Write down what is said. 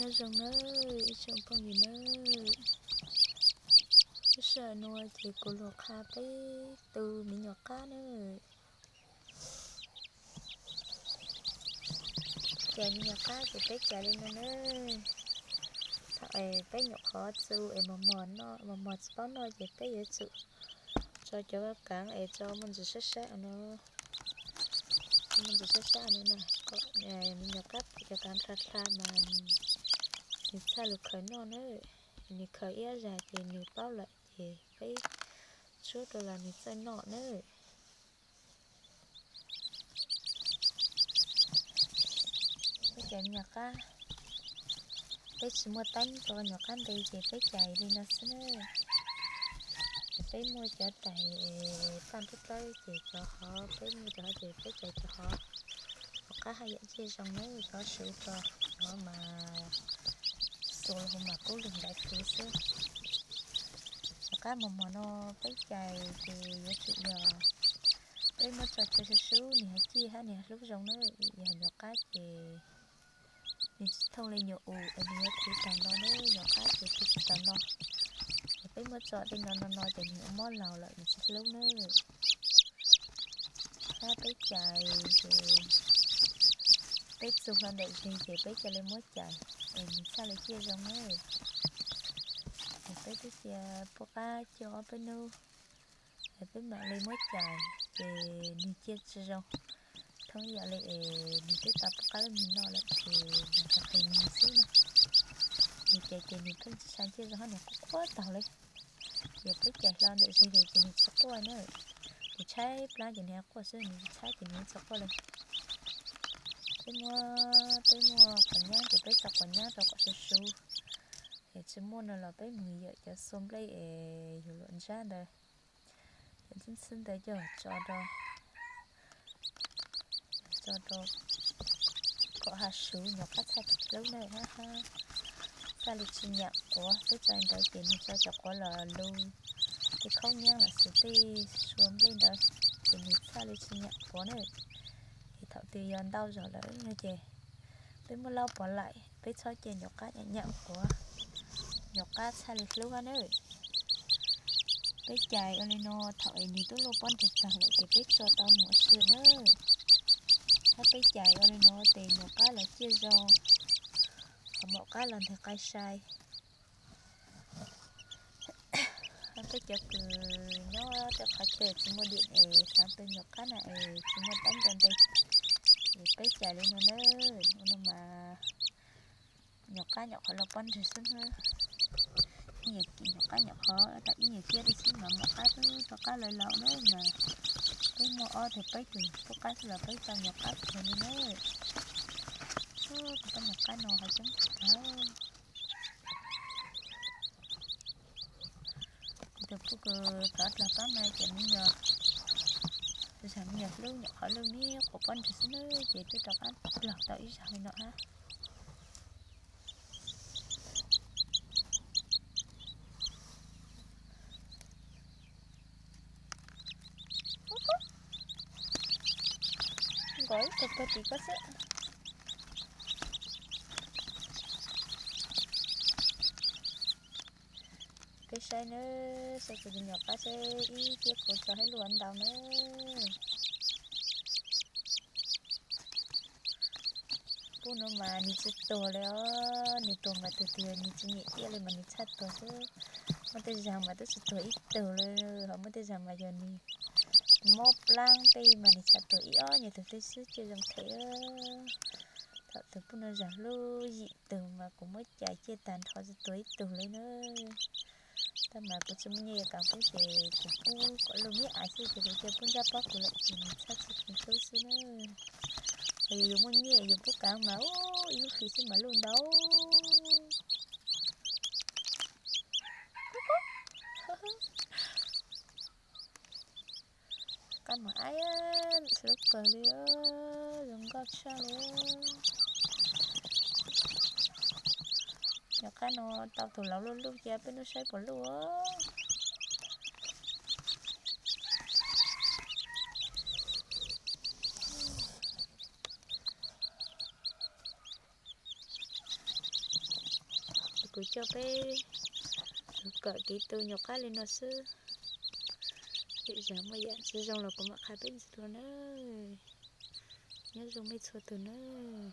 Nyob zoo nawb ib tsoom phooj ywg nawb. Lub sij hawm no ces kuv los qha peb tus me nyuam qab nawb. Cais me nyuam qab ces peb cais li no nawb. Thaum es peb nyuam qhuav txus es mos mos noj, mos mos tsis paub noj ces peb yuav tsum tso cov kaav es tso muaj ntsis sab sab no, muaj ntsis sab sab no na, kom me nyuam qab cov kaav dlha dlha mas nws txhaj lug khaws noj nawb. Nws khaws ib zag ces nws paub lawm ces peb tsuab rau los nws txawj noj nawb. Peb cais me nyuam qab, peb tsis muaj teeb rau nyuam qab nte ces peb cais li no xwb nawb. Ces peb muaj cov tais paj nruab dlawb ces cov hov, peb muaj cov hov ces peb cais cov hov. Nyuam qab haj yam ciaj zoo nawb, cov suv rau cov hov mas xuas los mas kub lug nraiv khwv xwb. Nyuam qab mos mos no peb cais ces yuav tsum yog peb muab tso chaw sub sub nws ho ciaj hab nws ho hlub zoo nawb. Yog nyuam qab ces nws tsis thooj li nyuam us es nws yuav khwv tag nrho nawb, nyuam qab ces khwv tsis tag nrho. Yog peb muab tso tej no no no ces nws ua mob laus lawm nws tsis hlub nawb. Hab peb cais ces peb txug hlo ntawm zig ces peb ca li muab cais es nws txhaj li ciaj zoo nawb. Es peb twb cia puab qab cuaj ob peb nub es peb mam li muab cais ces nws ciaj tsis zoo. Thoob yam li es nws twb tau puab qab lub mis noj lawm ces nws qis qis mis xwb no. Nws cais ces nws pheej tsis sai ciaj zoo hab nws quaj quaj taug li. Yog peb cais hlo ntawm zig lawm ces nws tsis quaj na. Nws tshaib plab ces nws quaj xwb, nws tsis tshaib ces nws tsis quaj li. Peb muab, peb muaj quav nyab ces peb tso quav nyab rau kom sub sub. Es tsis muaj no los peb mus yawm cov xua nplej es yus luam ntsab ntawd, cov ntxhwb ntxhwb ntawd coj tso rau, tso rau kom ha sub nyuam qab txhaj hlub na hab. Txhaj li tsis nyam quav, peb tso ntawd ces nws tso cov quav los lug tej khaub nyab los xwb tej xua nplej ntawd ces nws txhaj li tsis nyam quav na. Es thaum twg yog ntau zog lawm no ces peb muab laub pov laim, peb txhob cia nyuam qab nyam nyam quav, nyuam qab txhaj li hlub hab na. Peb cais ua li no, thaum es nws twb luaj pob ntseg tag lawm ces peb tso tau mus ua si na. Hab peb cais ua li no ces nyuam qab los ciaj zoo, qhov maum qab los nteg qai sai. Hab peb cov kws nyob tej qhov chaw tsis muaj diam es xaav tu nyuam qab na es tsis muaj teeb rau nte, es peb cais li no na. Ua no mas nyuam qab nyuam qhuav los pob ntseg xwb na. Nyuam qab nyuam qhuav tau ib nyuag kiab li xwb mas maum qab twb rov qab lawv laus na mas. Peb muaj ob tug peb tug puab qab xwb los peb tau nyuam qab kawg li na. Kuv pab nyuam qab no hais coob tag. Kuv tus phooj ywg rov dlog pab na ces me nyuam, tus zag me nyuam hlub nyuam qhuav lub me quav pob ntseg xwb na ces twb rov qab dlog tau ib zag li no hab. Nkaus ib tug pag tim koj xwb. Peb saib nawb, saib kuv tus nyuam qab seb ib kiab kuv tso hab lub ua ntau nawb. Pub no mas nws tsis tuag li os, nws tuag mas tus twg nws tsis nyem tiaj li mas nws txhaj tuag xwb. Muaj tej zag mas twb tsis tuag ib tug li, ho muaj tej zag mas yog nws mob plaab tej mas nws txhaj tuag ib ob nyuag tug tej xwb, ciaj zoo them. Thaum twg pub no zag lub yim tug mas kuv muab cais ciaj tag nrho tsis tuag ib tug li na. Tab mas kuv tsis muaj nyiaj yuav kav pub ces kuv pub kom luj miab aiv xwb ces kuv cia pub ntsaj pob kuv lawm ces nws txhaj tsis hlub xwb na. Hos yog yus muaj nyiaj yus pub kav mas ib lub hlis xwb mas luj ntau. Qab mas aib, hlub kawg li, zoo nkauj tshaj li. Nyuam qab no tau tus laus luj luj cia peb nub saib puas luj. Kuv coj peb mus kawm kev tu nyuam qhuav li no xwb. Lwm zaus muaj yam tsis zoo los kuv mam qha peb ntxiv dua nawb. Nyob zoo nej txhua tus nawb.